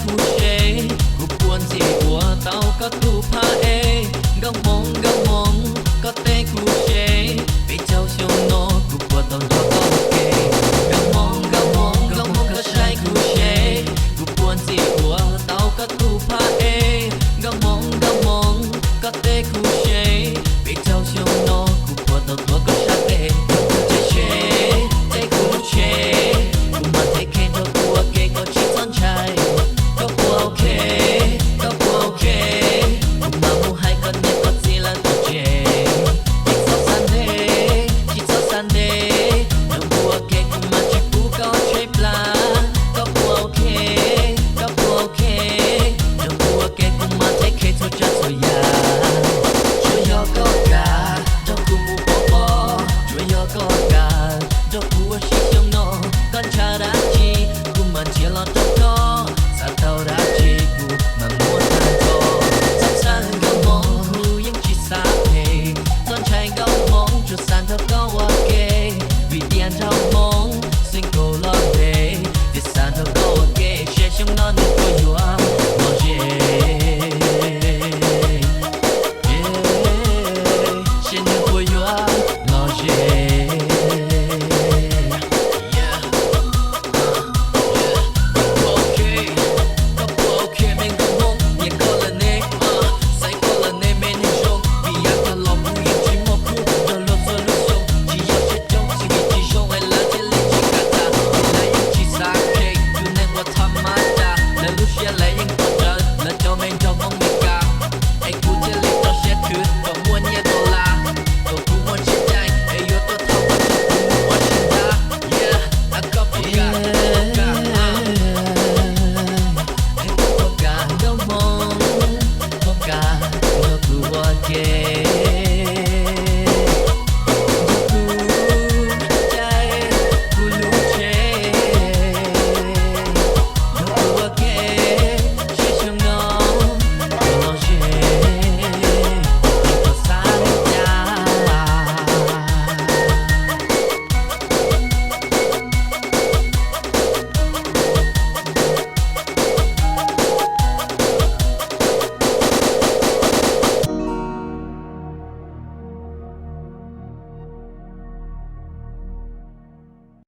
kuv seb, kuv puas ntxim ua tau koj tus phab ej. Nkauj Hmoob, Nkauj Hmoob, koj teb kuv seb, peb caug xyoo no kuv puas tau nrog koj ua ke. Nkauj Hmoob, Nkauj Hmoob, Nkauj Hmoob, koj saib kuv seb, kuv puas ntxim ua tau koj tus phab ej. Nkauj Hmoob, Nkauj Hmoob, koj teb kuv seb, peb caug xyoo no kuv puas tau tuav koj sab tes. Rau kuv teb seb, teb kuv seb, kuv mam them kheej, rau kuv ua ke koj tsis txhob ntshai. Koj puas ok, koj puas ok, kuv mam mus hais koj niam koj txiv lawv tom tsev. Tsis txhob xav ntev, tsis txhob xav ntev, rau kuv ua ke kuv mam tsis pub koj tshaib plab. Koj puas ok, koj puas ok, rau kuv ua ke kuv mam them kheej txhua tsav txhua yam. Tsuas yog koj kam nrog kuv mus pov pob, tsuas yog koj kam nrog kuv ua si xyoo no. Koj ntshaw dab tsi kuv mam nrhiav los rau koj, xav tau dab